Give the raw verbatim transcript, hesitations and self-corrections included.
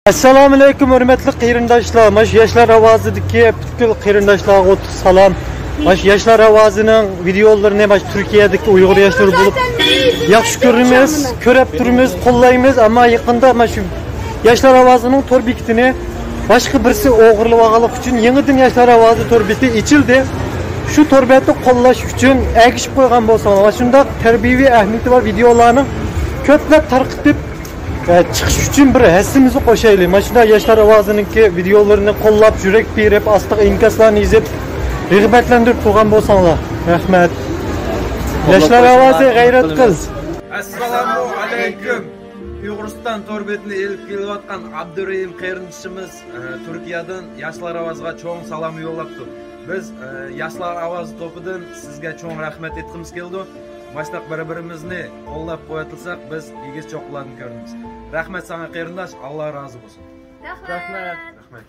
ئەسسالامۇئەلەيكۇم، ھۆرمەتلىك قېرىنداشلار. مانا شۇ ياشلار ئاۋازىدىكى پۈتكۈل قېرىنداشلارغا ئوتتۇق سالام. مانا شۇ ياشلار ئاۋازىنىڭ ۋىدېئولىرىنى مانا شۇ تۈركىيەدىكى ئۇيغۇر ياشلىرى بولۇپ ياخشى كۆرىمىز، كۆرۈپ تۇرىمىز، قوللايمىز. ئەمما يېقىندا مانا شۇ ياشلار ئاۋازىنىڭ تور بېكىتىنى باشقا بىرسى ئوغرىلىۋالغانلىقى ئۈچۈن يېڭىدىن ياشلار ئاۋازى تور بېتى ئېچىلدى. شۇ تور بەتنى قوللاش ئۈچۈن ئەگىشىپ قويغان بولساڭلار، شۇنداق تەربىيەۋى ئەھمىيىتى بار ۋىدېئولارنى كۆپلەپ تارقىتىپ، ئە، چىقىش ئۈچۈن بىر ھەسسىمىزنى قوشايلى. مانا شۇنداق ياشلار ئاۋازىنىڭكى ۋىدېئولىرىنى قوللاپ، يۈرەك بېرىپ، ئاستىغا ئىنكاسلارنى يېزىپ، رىغبەتلەندۈرۈپ تۇرغان بولساڭلار. رەھمەت. ياشلار ئاۋازى، غەيرەت قىل. ئەسسالامۇ ئەلەيكۇم. ئۇيغۇرىستان تور بېتىنى ئېلىپ كېلىۋاتقان ئابدۇرېھىم قېرىندىشىمىز، ئە، تۈركىيەدىن ياشلار ئاۋازىغا چوڭ سالام يوللاپتۇ. بىز، ئە، ياشلار ئاۋازى توپىدىن سىزگە چوڭ رەھمەت ئېيتقۇمىز كېلىدۇ. ماشۇنداق بىر-بىرىمىزنى قوللاپ قۇۋۋەتلىسەك، بىز ئېگىز چوققىلارنى كۆرىمىز. رەھمەت ساڭا قېرىنداش، ئاللا رازى بولسۇن. رەھمەت. رەھمەت.